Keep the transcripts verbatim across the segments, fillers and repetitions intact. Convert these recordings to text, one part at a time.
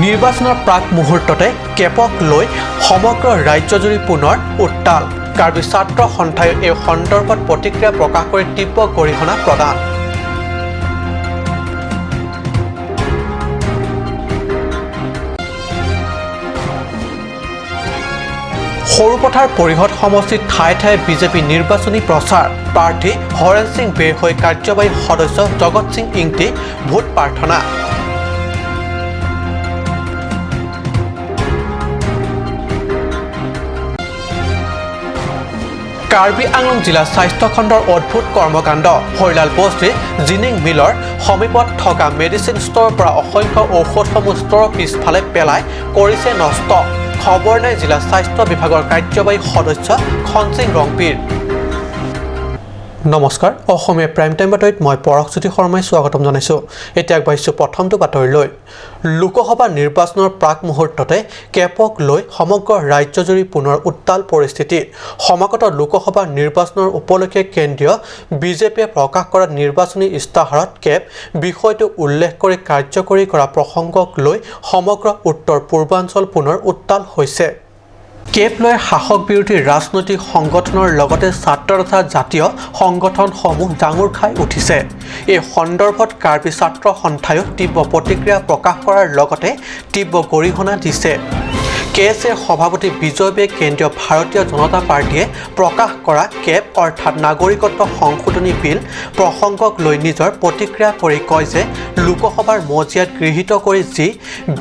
নিৰ্বাচনৰ প্ৰাক মুহূৰ্ততে কেপক লৈ সমগ্ৰ ৰাজ্যজুৰি পুনৰ উত্তাল। কাৰ্বি ছাত্ৰ সন্থাই এই সন্দৰ্ভত প্ৰতিক্ৰিয়া প্ৰকাশ কৰি তীব্ৰ গৰিহণা প্ৰদান। সৰুপথাৰ পৰিষদ সমষ্টিত ঠায়ে ঠায়ে বিজেপি নিৰ্বাচনী প্ৰচাৰ। প্ৰাৰ্থী হৰেণ সিং বেৰ হৈ কাৰ্যবাহী সদস্য জগত সিং ইংতি ভোট প্ৰাৰ্থনা। কাৰ্বি আংলং জিলা স্বাস্থ্য খণ্ডৰ অদ্ভুত কৰ্মকাণ্ড। হৰিলাল বস্তিৰ জিনিং মিলৰ সমীপত থকা মেডিচিন ষ্ট'ৰৰ পৰা অসংখ্য ঔষধসমূহ ষ্ট'ৰৰ পিছফালে পেলাই কৰিছে নষ্ট। খবৰ নাই জিলা স্বাস্থ্য বিভাগৰ কাৰ্যবাহী সদস্য খনসিং ৰংপিৰ। নমস্কাৰ, অসমীয়া প্ৰাইম টাইম বাতৰিত মই পৰশজ্যোতি শৰ্মাই স্বাগতম জনাইছো। এতিয়া আগবাঢ়িছো প্ৰথমটো বাতৰিলৈ। লোকসভা নিৰ্বাচনৰ প্ৰাক মুহূৰ্ততে কেপক লৈ সমগ্ৰ ৰাজ্যজুৰি পুনৰ উত্তাল পৰিস্থিতি। সমাগত লোকসভা নিৰ্বাচনৰ উপলক্ষে কেন্দ্ৰীয় বিজেপিয়ে প্ৰকাশ কৰা নিৰ্বাচনী ইস্তাহাৰত কেপ বিষয়টো উল্লেখ কৰি কাৰ্যকৰী কৰা প্ৰসংগক লৈ সমগ্ৰ উত্তৰ পূৰ্বাঞ্চল পুনৰ উত্তাল হৈছে। কেপ লৈ শাসক বিৰোধী ৰাজনৈতিক সংগঠনৰ লগতে ছাত্ৰ তথা জাতীয় সংগঠনসমূহ ডাঙৰ খাই উঠিছে। এই সন্দৰ্ভত কাৰ্বি ছাত্ৰ সন্থায়ো তীব্ৰ প্ৰতিক্ৰিয়া প্ৰকাশ কৰাৰ লগতে তীব্ৰ গৰিহণা দিছে। কে এছ এৰ সভাপতি বিজয় বে কেন্দ্ৰীয় ভাৰতীয় জনতা পাৰ্টীয়ে প্ৰকাশ কৰা কেপ অৰ্থাৎ নাগৰিকত্ব সংশোধনী বিল প্ৰসংগক লৈ নিজৰ প্ৰতিক্ৰিয়া কৰি কয় যে লোকসভাৰ মজিয়াত গৃহীত কৰি যি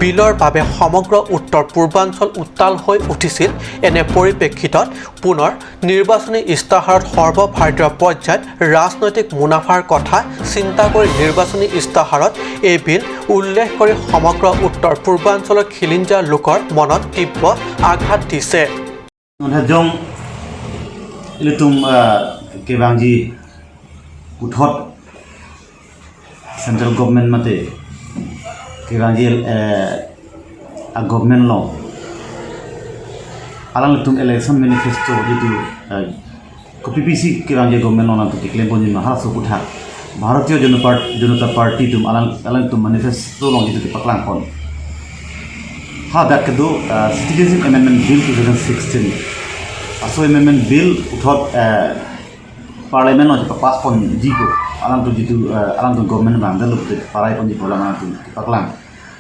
বিলৰ বাবে সমগ্ৰ উত্তৰ পূৰ্বাঞ্চল উত্তাল হৈ উঠিছিল। এনে পৰিপ্ৰেক্ষিতত পুনৰ নিৰ্বাচনী ইস্তাহাৰত সৰ্বভাৰতীয় পৰ্যায়ত ৰাজনৈতিক মুনাফাৰ কথা চিন্তা কৰি নিৰ্বাচনী ইস্তাহাৰত এই বিল উল্লেখ কৰি সমগ্ৰ উত্তৰ পূৰ্বাঞ্চলৰ খিলঞ্জীয়া লোকৰ মনত তীব্ৰ আঘাত দিছে। Nonhajong ilitum, ah, kevangji puthot central government mate kevangji, eh, a government along alanglitum election manifesto jitu, eh, kopi pisi kevangji government along alanglitum keklem ponji ma halaso aputhak Bharatiya Janata Part-, Janata Party atum alang, alanglitum manifesto along jitu kepaklang pon. Hadak kedo, eh, Citizenship Amendment Bill two thousand sixteen. Laso Amendment Bill puthot, eh, Parliament along jipapass ponji ko. Alangtum jitu, eh, alangtum government bang dalu te parai ponji pu alam alangtum paklang.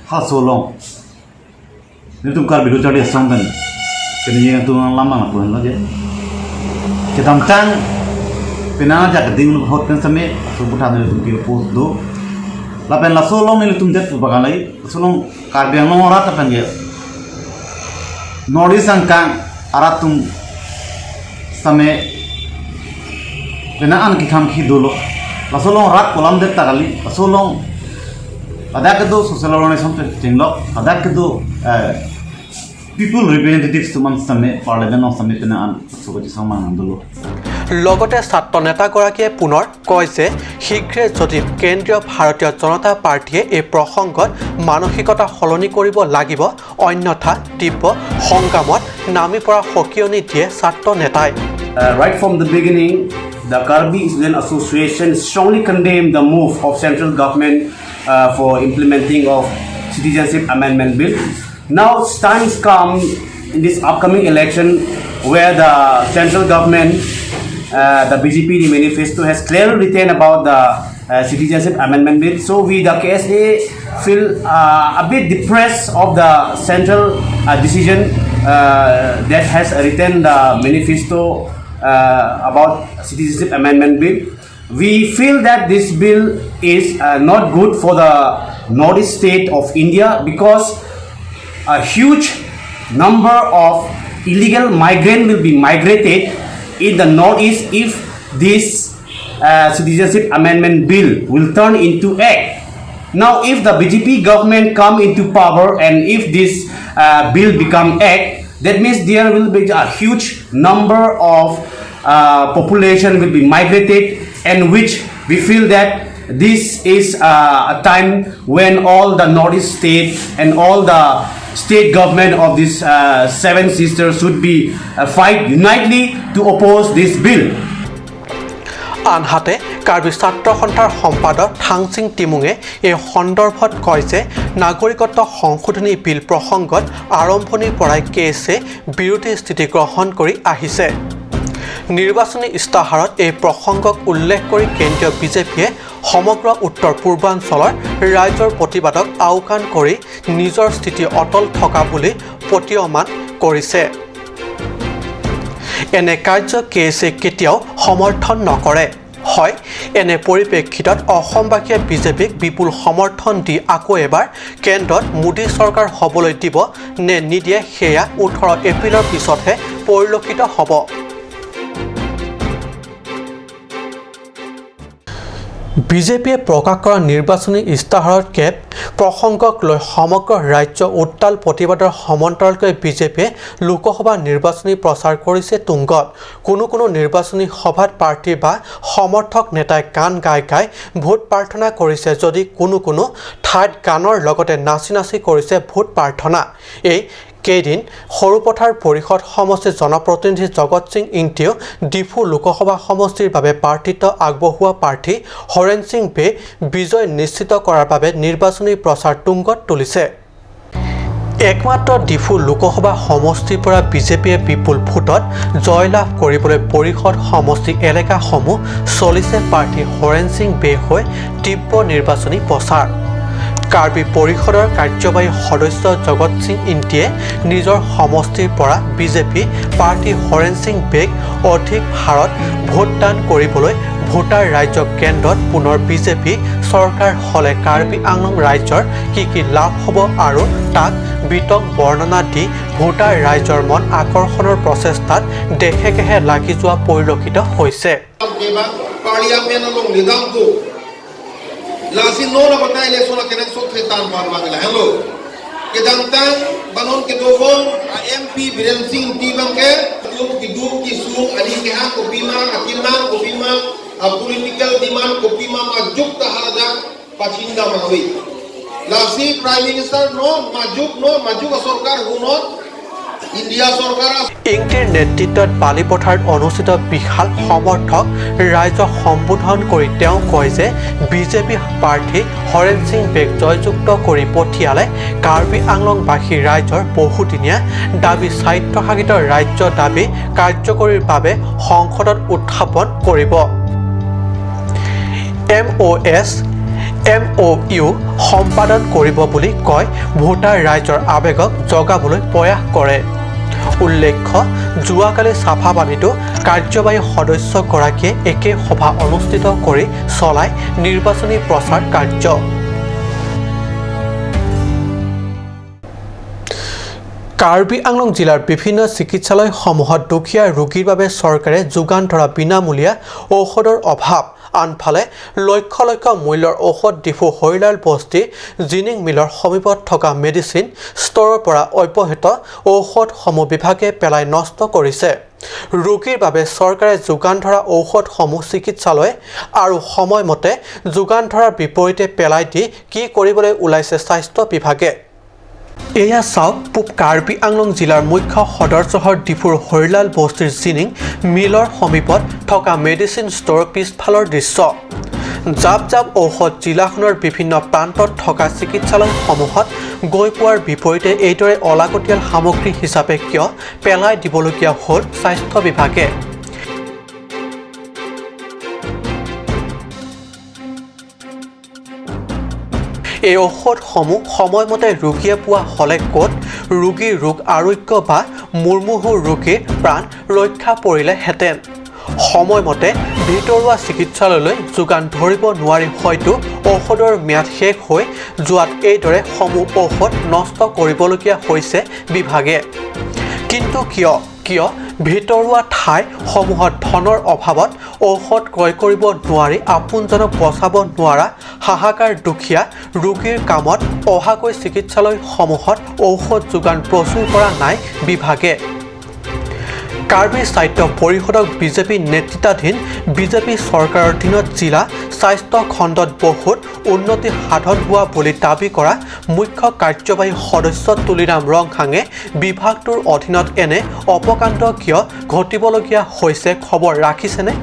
Halaso along nelitum Karbi Lo Charli Asong pen kene yang tung lam lang pun lo je. Kedamtang penang ajak keding lo hot pen same, so aputhak nelitum ke-oppose do. Lapen laso along nelitum det pu bagan lagi. Laso along Karbi Anglong arat pen ke North East angkang arat atum same penang an kekham khi dolo. Laso along rat kolam det ta kali. Laso along ladak kedo social organization pen chenglok, ladak kedo, eh, people representatives atum an same, parliament along same penang an so kachisong mang dolo. লগতে ছাত্ৰ নেতাগৰাকীয়ে পুনৰ কয় যে শীঘ্ৰে যদি কেন্দ্ৰীয় ভাৰতীয় জনতা পাৰ্টীয়ে এই প্ৰসংগত মানসিকতা সলনি কৰিব লাগিব, অন্যথা তীব্ৰ সংগ্ৰামত নামি পৰা সকিয়নি দিয়ে ছাত্ৰ নেতাই। Uh, right from the beginning, the Karbi Student Association strongly condemn the move of central government, uh, for implementing of Citizenship Amendment Bill. Now, times come in this upcoming election where the central government, uh, the B J P, the manifesto has clearly written about the, uh, Citizenship Amendment Bill. So we, the K S A, feel, uh, a bit depressed of the central, uh, decision, uh, that has written the manifesto, uh, about Citizenship Amendment Bill. We feel that this bill is, uh, not good for the Northeast state of India because a huge number of illegal migrant will be migrated in the Northeast if this, uh, Citizenship Amendment Bill will turn into act. Now, if the B J P government come into power and if this, uh, bill become act, that means there will be a huge number of, uh, population will be migrated, and which we feel that this is, uh, a time when all the Northeast state and all the state government of this, uh, Seven Sisters should be, uh, fight unitedly to oppose this bill. আনহাতে কাৰ্বি ছাত্ৰ সন্থাৰ সম্পাদক থাংচিং টিমুঙে এই সন্দৰ্ভত কয় যে নাগৰিকত্ব সংশোধনী বিল প্ৰসংগত আৰম্ভণিৰ পৰাই কে এছ এ বিৰোধী স্থিতি গ্ৰহণ কৰি আহিছে। নিৰ্বাচনী ইস্তাহাৰত এই প্ৰসংগক উল্লেখ কৰি কেন্দ্ৰীয় বিজেপিয়ে সমগ্ৰ উত্তৰ পূৰ্বাঞ্চলৰ ৰাইজৰ প্ৰতিবাদক আওকাণ কৰি নিজৰ স্থিতি অটল থকা বুলি প্ৰতীয়মান কৰিছে। এনে কাৰ্য কে এছ এ কেতিয়াও সমৰ্থন নকৰে। হয়, এনে পৰিপ্ৰেক্ষিতত অসমবাসীয়ে বিজেপিক বিপুল সমৰ্থন দি আকৌ এবাৰ কেন্দ্ৰত মোদী চৰকাৰ হ'বলৈ দিব নে নিদিয়ে, সেয়া ওঠৰ এপ্ৰিলৰ পিছতহে পৰিলক্ষিত হ'ব। বিজেপিয়ে প্ৰকাশ কৰা নিৰ্বাচনী ইস্তাহাৰত কেব প্ৰসংগক লৈ সমগ্ৰ ৰাজ্য উত্তাল প্ৰতিবাদৰ সমান্তৰালকৈ বিজেপিয়ে লোকসভা নিৰ্বাচনী প্ৰচাৰ কৰিছে তুংগত। কোনো কোনো নিৰ্বাচনী সভাত প্ৰাৰ্থী বা সমৰ্থক নেতাই গান গাই গাই ভোট প্ৰাৰ্থনা কৰিছে, যদি কোনো কোনো ঠাইত গানৰ লগতে নাচি নাচি কৰিছে ভোট প্ৰাৰ্থনা। এই কেইদিন সৰুপথাৰ পৰিষদ সমষ্টিৰ জনপ্ৰতিনিধি জগত সিং ইংতিয়েও ডিফু লোকসভা সমষ্টিৰ বাবে প্ৰাৰ্থিত্ব আগবঢ়োৱা প্ৰাৰ্থী হৰেণ সিং বে বিজয় নিশ্চিত কৰাৰ বাবে নিৰ্বাচনী প্ৰচাৰ তুংগত তুলিছে। একমাত্ৰ ডিফু লোকসভা সমষ্টিৰ পৰা বিজেপিয়ে বিপুল ভোটত জয়লাভ কৰিবলৈ পৰিষদ সমষ্টি এলেকাসমূহ চলিছে প্ৰাৰ্থী হৰেণ সিং বে হৈ তীব্ৰ নিৰ্বাচনী প্ৰচাৰ। কাৰ্বি পৰিষদৰ কাৰ্যবাহী সদস্য জগত সিং ইংতিয়ে নিজৰ সমষ্টিৰ পৰা বিজেপি প্ৰাৰ্থী হৰেণ সিং বেক অধিক হাৰত ভোটদান কৰিবলৈ ভোটাৰ ৰাইজক কেন্দ্ৰত পুনৰ বিজেপি চৰকাৰ হ'লে কাৰ্বি আংলং ৰাইজৰ কি কি লাভ হ'ব আৰু তাক বিতং বৰ্ণনা দি ভোটাৰ ৰাইজৰ মন আকৰ্ষণৰ প্ৰচেষ্টাত দেশে দেশে লাগি যোৱা পৰিলক্ষিত হৈছে। Keba parliament along lidang ko. Lasi non abatai election akenangsot thetan bar bang la hello. Kedamtang banon kedobong a M P Biren Singh Engti bang ke, keduk keduk kesung, ani kehang kopima, akemang kopima, a political demand kopima, majuk ta haladak pachingdam avi. Lasi Prime Minister non, majuk non, majuk a sorkar hu non, India sorkar a ইংতিৰ নেতৃত্বত বালিপথাৰত অনুষ্ঠিত বিশাল সমৰ্থক ৰাইজক সম্বোধন কৰি তেওঁ কয় যে বিজেপি প্ৰাৰ্থী হৰেণ সিং বেক জয়যুক্ত কৰি পঠিয়ালে কাৰ্বি আংলংবাসী ৰাইজৰ বহুদিনীয়া দাবী স্বায়ত্তশাসিত ৰাজ্য দাবী কাৰ্যকৰীৰ বাবে সংসদত উত্থাপন কৰিব। এম অ' এছ, এম অ' ইউ সম্পাদন কৰিব বুলি কৈ ভোটাৰ ৰাইজৰ আৱেগক জগাবলৈ প্ৰয়াস কৰে। উল্লেখ্য, যোৱাকালি চাফাপানীতো কাৰ্যবাহী সদস্যগৰাকীয়ে একে সভা অনুষ্ঠিত কৰি চলাই নিৰ্বাচনী প্ৰচাৰ কাৰ্য। কাৰ্বি আংলং জিলাৰ বিভিন্ন চিকিৎসালয়সমূহত দুখীয়া ৰোগীৰ বাবে চৰকাৰে যোগান ধৰা বিনামূলীয়া ঔষধৰ অভাৱ। আনফালে লক্ষ লক্ষ মূল্যৰ ঔষধ ডিফু হৰিলাল বস্তিৰ জিনিং মিলৰ সমীপত থকা মেডিচিন ষ্ট'ৰৰ পৰা অব্যৱহৃত ঔষধসমূহ বিভাগে পেলাই নষ্ট কৰিছে। ৰোগীৰ বাবে চৰকাৰে যোগান ধৰা ঔষধসমূহ চিকিৎসালয়ে আৰু সময়মতে যোগান ধৰাৰ বিপৰীতে পেলাই দি কি কৰিবলৈ ওলাইছে স্বাস্থ্য বিভাগে? এয়া চাওক পূব কাৰ্বি আংলং জিলাৰ মুখ্য সদৰ চহৰ ডিফুৰ হৰিলাল বস্তিৰ জিনিং মিলৰ সমীপত থকা মেডিচিন ষ্ট'ৰৰ পিছফালৰ দৃশ্য। জাপ জাপ ঔষধ জিলাখনৰ বিভিন্ন প্ৰান্তত থকা চিকিৎসালয়সমূহত গৈ পোৱাৰ বিপৰীতে এইদৰে অলাগতিয়াল সামগ্ৰী হিচাপে কিয় পেলাই দিবলগীয়া হ'ল স্বাস্থ্য বিভাগে? এই ঔষধসমূহ সময়মতে ৰোগীয়ে পোৱা হ'লে ক'ত ৰোগীৰ ৰোগ আৰোগ্য বা মুৰ্মুহু ৰোগীৰ প্ৰাণ ৰক্ষা পৰিলেহেঁতেন। সময়মতে ভিতৰুৱা চিকিৎসালয়লৈ যোগান ধৰিব নোৱাৰি হয়তো ঔষধৰ ম্যাদ শেষ হৈ যোৱাত এইদৰে সমূহ ঔষধ নষ্ট কৰিবলগীয়া হৈছে বিভাগে। কিন্তু কিয়, কিয় ভিতৰুৱা ঠাইসমূহত ধনৰ অভাৱত ঔষধ ক্ৰয় কৰিব নোৱাৰি আপোনজনক বচাব নোৱাৰা হাহাকাৰ দুখীয়া ৰোগীৰ কামত অহাকৈ চিকিৎসালয়সমূহত ঔষধ যোগান প্ৰচুৰ কৰা নাই বিভাগে? কাৰ্বি স্বায়ত্ত পৰিষদক বিজেপি নেতৃত্বাধীন বিজেপি চৰকাৰৰ দিনত জিলা স্বাস্থ্য খণ্ডত বহুত উন্নতি সাধন হোৱা বুলি দাবী কৰা মুখ্য কাৰ্যবাহী সদস্য তুলিৰাম ৰংহাঙে বিভাগটোৰ অধীনত এনে অপকাণ্ড কিয় ঘটিবলগীয়া হৈছে খবৰ ৰাখিছেনে?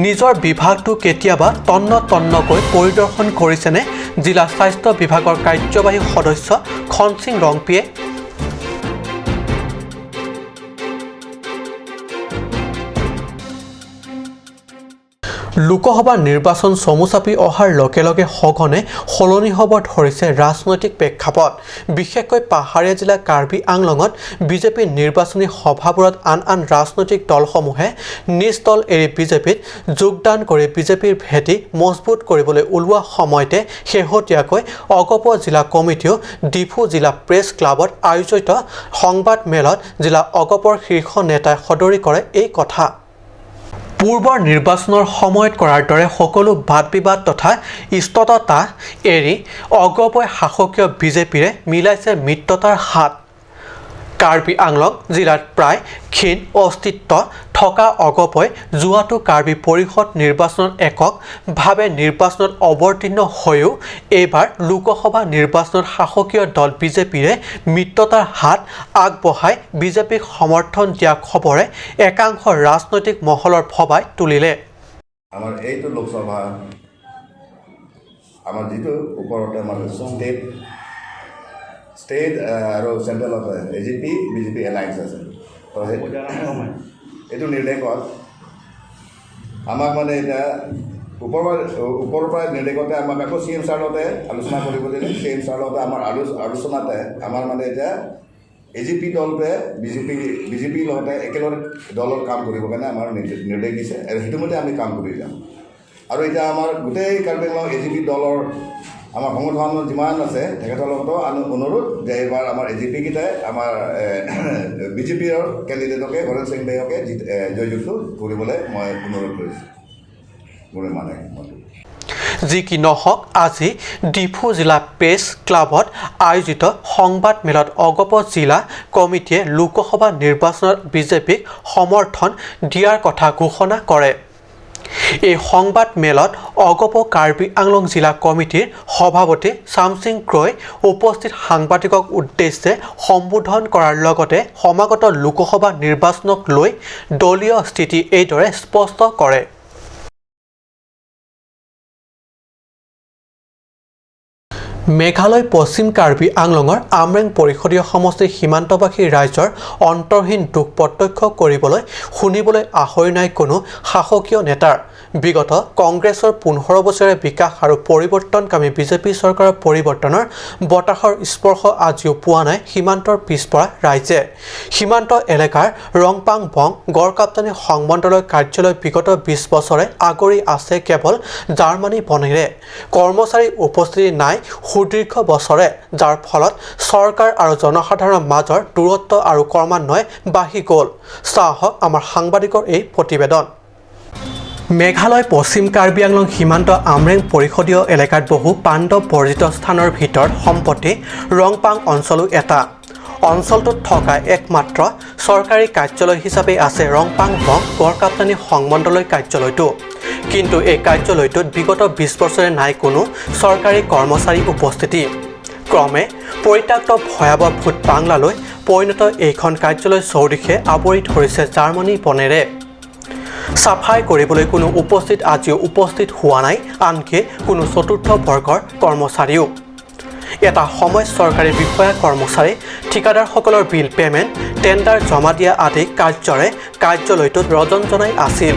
নিজৰ বিভাগটো কেতিয়াবা তন্ন তন্নকৈ পৰিদৰ্শন কৰিছেনে জিলা স্বাস্থ্য বিভাগৰ কাৰ্যবাহী সদস্য খনসিং ৰংপিয়ে? লোকসভা নিৰ্বাচন চমু চাপি অহাৰ লগে লগে সঘনে সলনি হ'ব ধৰিছে ৰাজনৈতিক প্ৰেক্ষাপট। বিশেষকৈ পাহাৰীয়া জিলা কাৰ্বি আংলঙত বিজেপিৰ নিৰ্বাচনী সভাবোৰত আন আন ৰাজনৈতিক দলসমূহে নিজ দল এৰি বিজেপিত যোগদান কৰি বিজেপিৰ ভেটি মজবুত কৰিবলৈ ওলোৱা সময়তে শেহতীয়াকৈ অগপ জিলা কমিটিয়েও ডিফু জিলা প্ৰেছ ক্লাবত আয়োজিত সংবাদ মেলত জিলা অগপৰ শীৰ্ষ নেতাই সদৰি কৰে এই কথা। পূৰ্বৰ নিৰ্বাচনৰ সময়ত কৰাৰ দৰে সকলো বাদ বিবাদ তথা ইষ্টততা এৰি অগপই শাসকীয় বিজেপিৰে মিলাইছে মিত্ৰতাৰ হাত। কাৰ্বি আংলং জিলাত প্ৰায় ক্ষীণ অস্তিত্ব থকা অগপই যোৱাটো কাৰ্বি পৰিষদ নিৰ্বাচনত এককভাৱে নিৰ্বাচনত অৱতীৰ্ণ হৈও এইবাৰ লোকসভা নিৰ্বাচনত শাসকীয় দল বিজেপিৰে মিত্ৰতাৰ হাত আগবঢ়াই বিজেপিক সমৰ্থন দিয়া খবৰে একাংশ ৰাজনৈতিক মহলৰ ভবাই তুলিলে। আমাৰ এইটো লোকসভা, আমাৰ যিটো ওপৰতে আমাৰ ষ্টেট, ষ্টেট আৰু চেণ্ট্ৰেলত A G P B J P alliance আছে। তো সেই এইটো নিৰ্দেশত আমাক মানে এতিয়া ওপৰৰ পৰা, ওপৰৰ পৰা নিৰ্দেশতে আমাক আকৌ চি এম ছাৰ লগতে আলোচনা কৰিব দিলে। চি এম ছাৰ লগতে আমাৰ আলোচ আলোচনাতে আমাৰ মানে এতিয়া এ জি পি দলটোৱে B J P, B J পিৰ লগতে একেলগে দলৰ কাম কৰিবৰ কাৰণে আমাৰ নিৰ্দে- নিৰ্দেশ দিছে আৰু সেইটো মতে আমি কাম কৰি যাম। আৰু এতিয়া আমাৰ গোটেই কাৰ্বি আংলং এ জি পি দলৰ আমাৰ সংগঠন যিমান আছে তেখেতৰ লগতো আন- অনুৰোধ যে এইবাৰ আমাৰ এ জি পি কেইটাই আমাৰ বি জে পিৰ কেণ্ডিডেটকে হৰেণ সিং বেগকে জিত- এ, জয়যুক্ত কৰিবলৈ মই অনুৰোধ কৰিছোঁ। মোৰে মানে মনটো। যি কি নহওক, আজি ডিফু জিলা প্ৰেছ ক্লাবত আয়োজিত সংবাদ মেলত অগপ জিলা কমিটিয়ে লোকসভা নিৰ্বাচনত বিজেপিক সমৰ্থন দিয়াৰ কথা ঘোষণা কৰে। এই সংবাদ মেলত অগপ কাৰ্বি আংলং জিলা কমিটিৰ সভাপতি চামচিং ক্ৰই উপস্থিত সাংবাদিকক উদ্দেশ্যে সম্বোধন কৰাৰ লগতে সমাগত লোকসভা নিৰ্বাচনক লৈ দলীয় স্থিতি এইদৰে স্পষ্ট কৰে। মেঘালয় পশ্চিম কাৰ্বি আংলঙৰ আমৰেং পৰিষদীয় সমষ্টিৰ সীমান্তবাসী ৰাইজৰ অন্তৰহীন দুখ প্ৰত্যক্ষ কৰিবলৈ শুনিবলৈ আহৰি নাই কোনো শাসকীয় নেতাৰ। বিগত কংগ্ৰেছৰ পোন্ধৰ বছৰীয়া বিকাশ আৰু পৰিৱৰ্তনকামী বিজেপি চৰকাৰৰ পৰিৱৰ্তনৰ বতাহৰ স্পৰ্শ আজিও পোৱা নাই সীমান্তৰ পিছপৰা ৰাইজে। সীমান্ত এলেকাৰ ৰংপাং বং গড়কাপ্তানি সংমণ্ডলৰ কাৰ্যালয় বিগত বিশ বছৰে আগৰি আছে কেৱল জাৰ্মানী বনেৰে। কৰ্মচাৰী উপস্থিতি নাই সুদীৰ্ঘ বছৰে, যাৰ ফলত চৰকাৰ আৰু জনসাধাৰণৰ মাজৰ দূৰত্ব আৰু ক্ৰমান্বয়ে বাঢ়ি গ'ল। চাওক আমাৰ সাংবাদিকৰ এই প্ৰতিবেদন। মেঘালয় পশ্চিম কাৰ্বি আংলং সীমান্ত আমৰেং পৰিষদীয় এলেকাত বহু পাণ্ডৱ বৰ্জিত স্থানৰ ভিতৰত সম্প্ৰতি ৰংপাং অঞ্চলো এটা। অঞ্চলটোত থকা একমাত্ৰ চৰকাৰী কাৰ্যালয় হিচাপে আছে ৰংপাং বং গড়কাপ্তানি সংমণ্ডলৰ কাৰ্যালয়টো। কিন্তু এই কাৰ্যালয়টোত বিগত বিশ বছৰে নাই কোনো চৰকাৰী কৰ্মচাৰী উপস্থিতি। ক্ৰমে পৰিত্যক্ত ভয়াৱহ ভূত বাংলালৈ পৰিণত এইখন কাৰ্যালয় চৌদিশে আৱৰি ধৰিছে জাৰ্মানী বনেৰে। চাফাই কৰিবলৈ কোনো উপস্থিত আজিও উপস্থিত হোৱা নাই আনকি কোনো চতুৰ্থ বৰ্গৰ কৰ্মচাৰীও। এটা সময়ত চৰকাৰী বিষয়া কৰ্মচাৰী, ঠিকাদাৰসকলৰ বিল পেমেণ্ট, টেণ্ডাৰ জমা দিয়া আদি কাৰ্যৰে কাৰ্যালয়টোত ৰজন জনাই আছিল।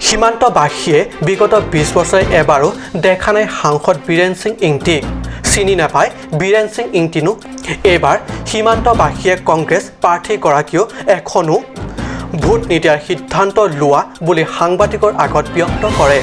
সীমান্তবাসীয়ে বিগত বিশ বছৰে এবাৰো দেখা নাই সাংসদ বীৰেন সিং ইংতিক। চিনি নাপায় বীৰেন সিং ইংতিনো। এইবাৰ সীমান্তবাসীয়ে কংগ্ৰেছ প্ৰাৰ্থীগৰাকীও এখনো ভোট নিদিয়াৰ সিদ্ধান্ত লোৱা বুলি সাংবাদিকৰ আগত ব্যক্ত কৰে।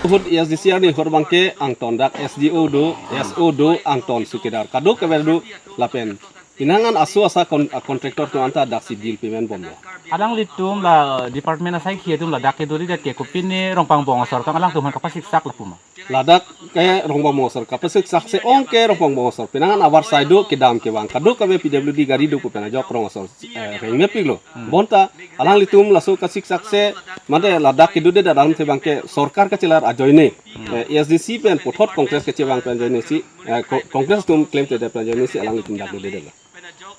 Hut S D C R ni hor bangke angton dak S D O do, S O do angton sukidar kaduk keber do lapen pinangan aso asa kon- contractor tu anta dak si bill payment bomlo. Alanglitum la department asai khi atum ladak ke dori det ke kopine Rongpang Bong asor kang alangtum han kapasik sak lapu ma. Ladak ke Rongpang Bong asor kapasik sak se ong ke Rongpang Bong asor pinangan abar sai do kedam kevang kaduk kave P W D gari do pu pena jok rong asor eh, rengme piklo. Bonta alanglitum laso kasik sak se mate ladak ke dude dadam te bangke sorkar kachelar ajoine eh, S D C pen puthot Congress kachevang pen ajoine si eh, ko- Congress atum claim te pen ajoine si alanglitum dak dude delo.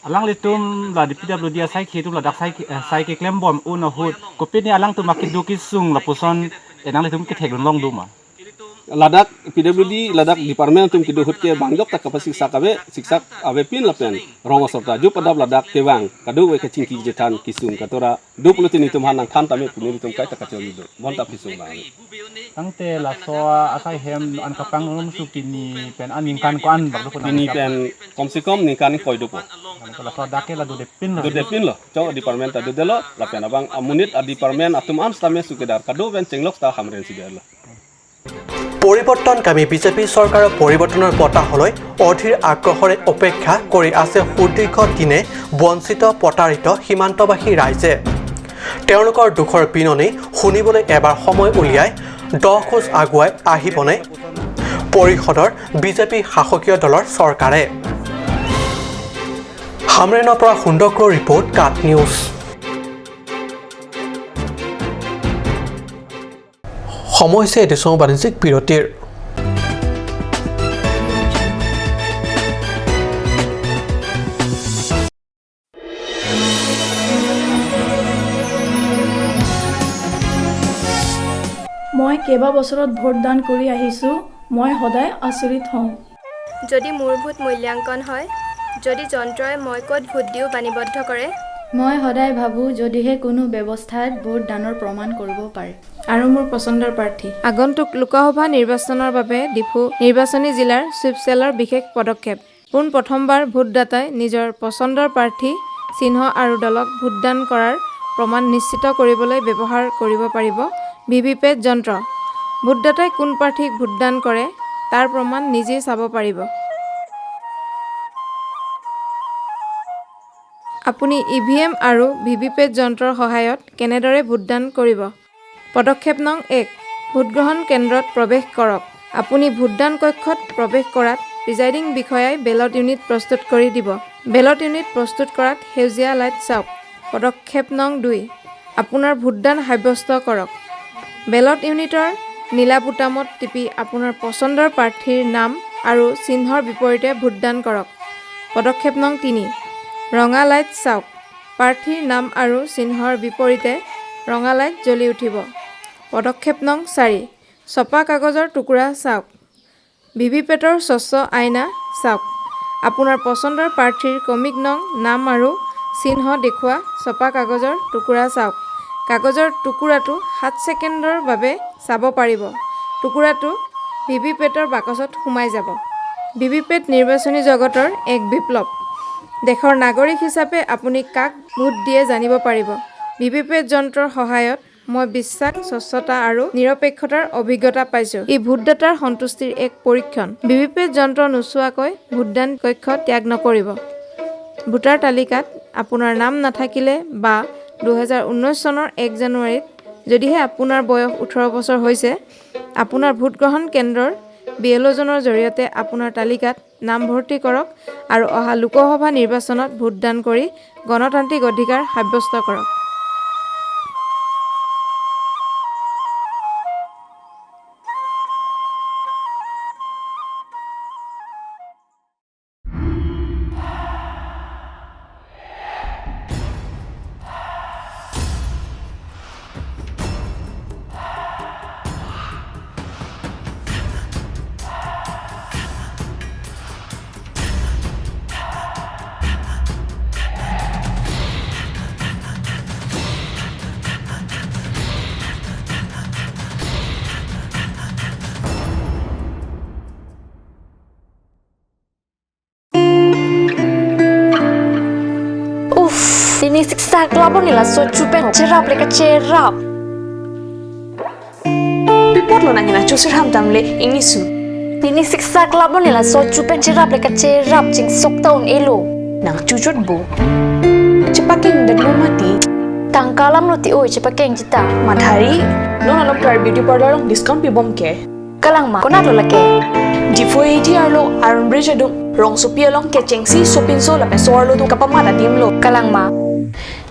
Alanglitum la di P W D asai ke atum ladak sai ke, eh, sai keklembom un ahut, kopine alangtum akedo kesung lapuson, eh, nanglitum kethek long do ma? Ladak P W D, ladak department atum kedo ahut ke bang jok ta kapasiksak ave, siksak avepin lapen rong asor ta ajo padap ladak kevang, kadokave kachingki chethan kesung katora do pulote nelitum aphan nangthan tame pu nelitum kaita kacholi do. Bonta kesung bang. Tangte laso asai hem an kapangrum su pini pen an ningkan ko-an bak do pu nang pini pen kom se kom ningkan ingkoi dopo. Laso dak ke la dodepin lo. Dodepin lo. Chok department ta dodelo, lapen abang amonit a department atum an sitame sukedar kado pen chenglok ta Hamren si delo. পৰিৱৰ্তনকামী বিজেপি চৰকাৰৰ পৰিৱৰ্তনৰ বতাহলৈ অধীৰ আগ্ৰহেৰে অপেক্ষা কৰি আছে সুদীৰ্ঘ দিনে বঞ্চিত প্ৰতাৰিত সীমান্তবাসী ৰাইজে। তেওঁলোকৰ দুখৰ বিননি শুনিবলৈ এবাৰ সময় উলিয়াই দহ খোজ আগুৱাই আহিবনে পৰিষদৰ বিজেপি শাসকীয় দলৰ চৰকাৰে? হামৰেনৰ পৰা সুন্দৰ ক্ৰৰ ৰিপৰ্ট, কাট নিউজ। সময় হৈছে এটি সময় বাণিজ্যিক বিৰতিৰ। মই কেইবাবছৰত ভোটদান কৰি আহিছোঁ। মই সদায় আচৰিত হওঁ। যদি মোৰ ভোট মূল্যাংকন হয়, যদি যন্ত্ৰই মই ক'ত ভোট দিওঁ বাণীবদ্ধ কৰে, মই সদায় ভাবোঁ, যদিহে কোনো ব্যৱস্থাত ভোটদানৰ প্ৰমাণ কৰিব পাৰে। আৰু মোৰ পচন্দৰ প্ৰাৰ্থী। আগন্তুক লোকসভা নিৰ্বাচনৰ বাবে ডিফু নিৰ্বাচনী জিলাৰ ছুইপ চেলৰ বিশেষ পদক্ষেপ। পোন প্ৰথমবাৰ ভোটদাতাই নিজৰ পচন্দৰ প্ৰাৰ্থী, চিহ্ন আৰু দলক ভোটদান কৰাৰ প্ৰমাণ নিশ্চিত কৰিবলৈ ব্যৱহাৰ কৰিব পাৰিব ভি ভি পেট যন্ত্ৰ। ভোটদাতাই কোন প্ৰাৰ্থীক ভোটদান কৰে, তাৰ প্ৰমাণ নিজেই চাব পাৰিব। আপুনি ই ভি এম আৰু ভি ভি পেট যন্ত্ৰৰ সহায়ত কেনেদৰে ভোটদান কৰিব? পদক্ষেপ নং এক, ভোটগ্ৰহণ কেন্দ্ৰত প্ৰৱেশ কৰক। আপুনি ভোটদান কক্ষত প্ৰৱেশ কৰাত প্ৰিজাইডিং বিষয়াই বেলট ইউনিট প্ৰস্তুত কৰি দিব। বেলট ইউনিট প্ৰস্তুত কৰাত সেউজীয়া লাইট চাওক। পদক্ষেপ নং দুই, আপোনাৰ ভোটদান সাব্যস্ত কৰক। বেলট ইউনিটৰ নীলা বুটামত টিপি আপোনাৰ পচন্দৰ প্ৰাৰ্থীৰ নাম আৰু চিহ্নৰ বিপৰীতে ভোটদান কৰক। পদক্ষেপ নং তিনি, ৰঙা লাইট চাওক। প্ৰাৰ্থীৰ নাম আৰু চিহ্নৰ বিপৰীতে ৰঙা লাইট জ্বলি উঠিব। পদক্ষেপ নং চাৰি, ছপা কাগজৰ টুকুৰা চাওক। ভি ভি পেটৰ স্বচ্ছ আইনা চাওক। আপোনাৰ পচন্দৰ প্ৰাৰ্থীৰ ক্ৰমিক নং, নাম আৰু চিহ্ন দেখুওৱা ছপা কাগজৰ টুকুৰা চাওক। কাগজৰ টুকুৰাটো সাত ছেকেণ্ডৰ বাবে চাব পাৰিব। টুকুৰাটো ভি ভি পেটৰ বাকচত সোমাই যাব। ভি ভি পেট নিৰ্বাচনী জগতৰ এক বিপ্লৱ। দেশৰ নাগৰিক হিচাপে আপুনি কাক ভোট দিয়ে জানিব পাৰিব। ভি ভি পেট যন্ত্ৰৰ সহায়ত মই বিশ্বাস, স্বচ্ছতা আৰু নিৰপেক্ষতাৰ অভিজ্ঞতা পাইছো। ই ভোটদাতাৰ সন্তুষ্টিৰ এক পৰীক্ষণ। ভি ভি পেট যন্ত্ৰ নোচোৱাকৈ ভোটদান কক্ষ ত্যাগ নকৰিব। ভোটাৰ তালিকাত আপোনাৰ নাম নাথাকিলে বা দুহেজাৰ ঊনৈশ চনৰ এক জানুৱাৰীত যদিহে আপোনাৰ বয়স ওঠৰ বছৰ হৈছে, আপোনাৰ ভোটগ্ৰহণ কেন্দ্ৰৰ বি এল অ'জনৰ জৰিয়তে আপোনাৰ তালিকাত নাম ভৰ্তি কৰক আৰু অহা লোকসভা নিৰ্বাচনত ভোটদান কৰি গণতান্ত্ৰিক অধিকাৰ সাব্যস্ত কৰক। Uff, pini siksak labon nila so chupen cherap le kacherap. Pi apotlo nang hena chusir ham damle ingni su. Pini siksak labon nila so chupen cherap le kacherap, chingsok ta un-elo. Nang chuchot bo. Chepakeng det mo mati. Tangka alam lo ti oi, chepakeng chita. Madhari, non along Try Beauty Parlour along discount pibom ke. Kalang ma, konat lo lake? Diphu A T R lo, Iron Bridge adung, rongsopi along kechengsi sopinso lapen so-arlo atum kapamat adim lo. Kalang ma?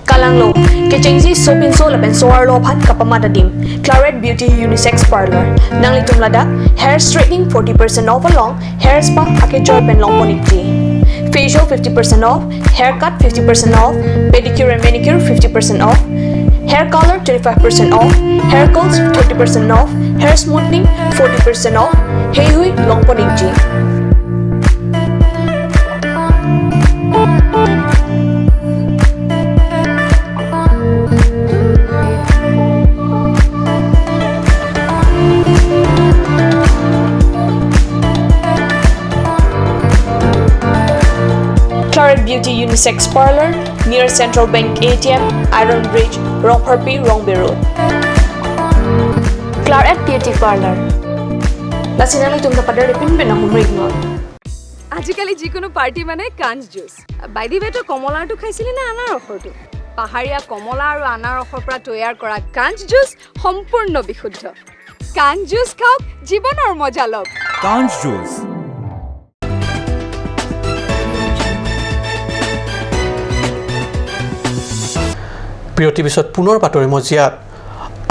Kalang lo, kechengsi sopinso lapen so-arlo aphan kapamat adim. Claret Beauty Unisex Parlour. Nanglitum ladak hair straightening forty percent off along hair spa akejoi pen longpon ikji. Facial fifty percent off, haircut fifty percent off, pedicure and manicure fifty percent off, hair color twenty-five percent off, hair curls thirty percent off, hair smoothing forty percent off. Heihui longpon ningje. Claret Beauty Unisex Parlor, near Central Bank A T M, Iron Bridge, Rongpharpi, Rongbe Road. Claret Beauty Parlor. Lasi nanglitum ta pader pinpin ahumri iknon. আজিকালি যিকোনো পাৰ্টি মানে কাঞ্চ juice. By the ৱে, তই কমলাৰটো খাইছিলি নে আনাৰসৰটো? পাহাৰীয়া কমলা আৰু আনাৰসৰ পৰা তৈয়াৰ কৰা কাঞ্চ জুচ সম্পূৰ্ণ বিশুদ্ধ। কাঞ্চ জুচ খাওক, জীৱনৰ মজা লওক। কাঞ্চ জুচ। বিৰতিৰ পিছত পুনৰ বাতৰি মজিয়াত।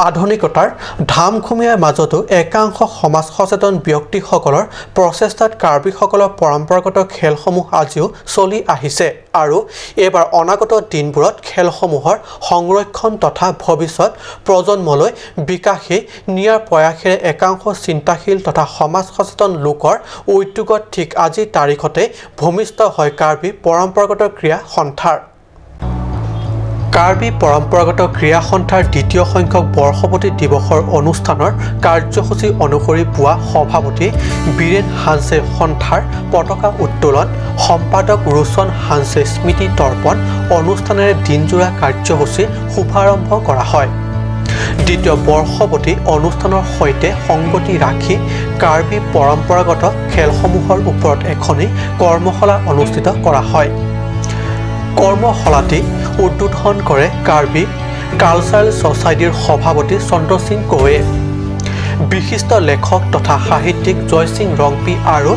আধুনিকতাৰ ধামখুমীয়াৰ মাজতো একাংশ সমাজ সচেতন ব্যক্তিসকলৰ প্ৰচেষ্টাত কাৰ্বিসকলৰ পৰম্পৰাগত খেলসমূহ আজিও চলি আহিছে আৰু এইবাৰ অনাগত দিনবোৰত খেলসমূহৰ সংৰক্ষণ তথা ভৱিষ্যত প্ৰজন্মলৈ বিকাশে নিয়াৰ প্ৰয়াসেৰে একাংশ চিন্তাশীল তথা সমাজ সচেতন লোকৰ উদ্যোগত ঠিক আজিৰ তাৰিখতে ভূমিষ্ঠ হয় কাৰ্বি পৰম্পৰাগত ক্ৰীড়া সন্থাৰ। কাৰ্বি পৰম্পৰাগত ক্ৰীড়া সন্থাৰ দ্বিতীয় সংখ্যক বৰ্ষপতি দিৱসৰ অনুষ্ঠানৰ কাৰ্যসূচী অনুসৰি পুৱা সভাপতি বীৰেণ হানছে সন্থাৰ পতাকা উত্তোলন, সম্পাদক ৰোচন হানছে স্মৃতি তৰ্পণ অনুষ্ঠানেৰে দিনজোৰা কাৰ্যসূচীৰ শুভাৰম্ভ কৰা হয়। দ্বিতীয় বৰ্ষপতি অনুষ্ঠানৰ সৈতে সংগতি ৰাখি কাৰ্বি পৰম্পৰাগত খেলসমূহৰ ওপৰত এখনি কৰ্মশালা অনুষ্ঠিত কৰা হয়। কৰ্মশালাটি উদ্বোধন কৰে কাৰ্বি কালচাৰেল ছ'চাইটিৰ সভাপতি চন্দ্ৰ সিং কৌৱে। বিশিষ্ট লেখক তথা সাহিত্যিক জয়সিং ৰংপি আৰু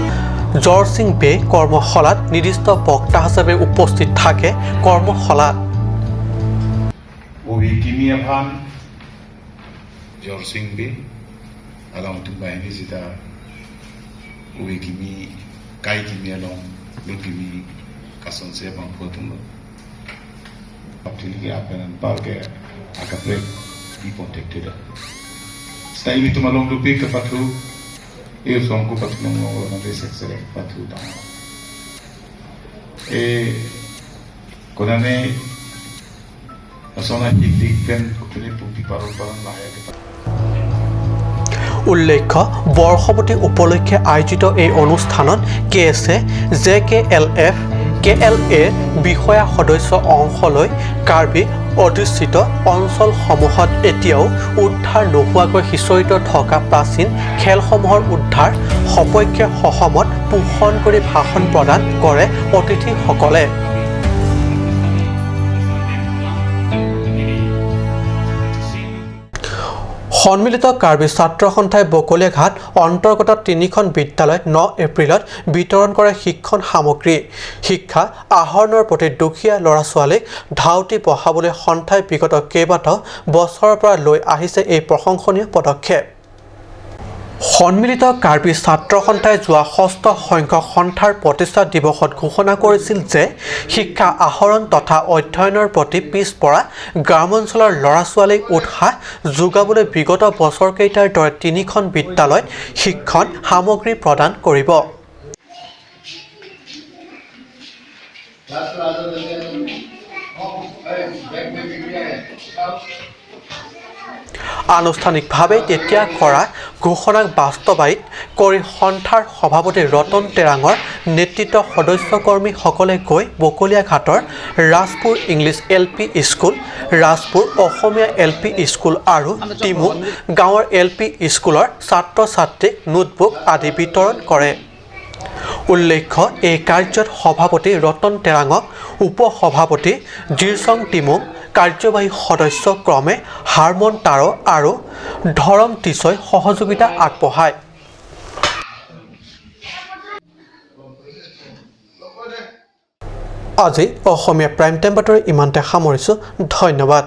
জৰসিং বে কৰ্মশালাত নিৰ্দিষ্ট বক্তা হিচাপে উপস্থিত থাকে। কৰ্মশালাত Ubi kimi aphan Jorsing Bey, alangtum banghini sita ubi kimi, kai kimi along, lut kimi kasonse bang photung lo. Aptili ke apenan parke akaprek bipon thekthe da. Sita ilitum along dopik kepathu, e songko pathu nong lo nang de seksere pathu tang. E konane Asona hikdik pen kuthuni pungti parong parong lahai kita. উল্লেখ্য, বৰ্ষপতি উপলক্ষে আয়োজিত এই অনুষ্ঠানত কে এছ এ, J K L F, কে এল এৰ বিষয়া সদস্য অংশ লৈ কাৰ্বি অধ্যুষিত অঞ্চলসমূহত এতিয়াও উদ্ধাৰ নোহোৱাকৈ সিঁচৰিত থকা প্ৰাচীন খেলসমূহৰ উদ্ধাৰ সপক্ষে সহমত পোষণ কৰি ভাষণ প্ৰদান কৰে অতিথিসকলে। সন্মিলিত কাৰ্বি ছাত্ৰ সন্থাই বকলীয়াঘাট অন্তৰ্গত তিনিখন বিদ্যালয়ত ন এপ্ৰিলত বিতৰণ কৰে শিক্ষণ সামগ্ৰী। শিক্ষা আহৰণৰ প্ৰতি দুখীয়া ল'ৰা ছোৱালীক ধাউতি বঢ়াবলৈ সন্থাই বিগত কেইবাটাও বছৰৰ পৰা লৈ আহিছে এই প্ৰশংসনীয় পদক্ষেপ। সন্মিলিত কাৰ্বি ছাত্ৰ সন্থাই যোৱা ষষ্ঠ সংখ্যক সন্থাৰ প্ৰতিষ্ঠা দিৱসত ঘোষণা কৰিছিল যে শিক্ষা আহৰণ তথা অধ্যয়নৰ প্ৰতি পিছপৰা গ্ৰামাঞ্চলৰ ল'ৰা ছোৱালীক উৎসাহ যোগাবলৈ বিগত বছৰকেইটাৰ দৰে তিনিখন বিদ্যালয়ত শিক্ষণ সামগ্ৰী প্ৰদান কৰিব। আনুষ্ঠানিকভাৱে তেতিয়া কৰা ঘোষণাক বাস্তৱায়িত কৰি সন্থাৰ সভাপতি ৰতন তেৰাঙৰ নেতৃত্ব সদস্যকৰ্মীসকলে গৈ বকলীয়াঘাটৰ Rajpur English L P school, Rajpur Assamese L P school আৰু টিমুং গাঁৱৰ এল পি স্কুলৰ ছাত্ৰ ছাত্ৰীক নোটবুক আদি বিতৰণ কৰে। উল্লেখ্য, এই কাৰ্যত সভাপতি ৰতন তেৰাঙক, উপ সভাপতি জিৰচং টিমুং, কাৰ্যবাহী সদস্য ক্ৰমে হাৰমন টাৰ আৰু ধৰম টিচৈ সহযোগিতা আগবঢ়ায়। আজি অসমীয়া প্ৰাইম টাইম বাতৰি ইমানতে সামৰিছোঁ। ধন্যবাদ।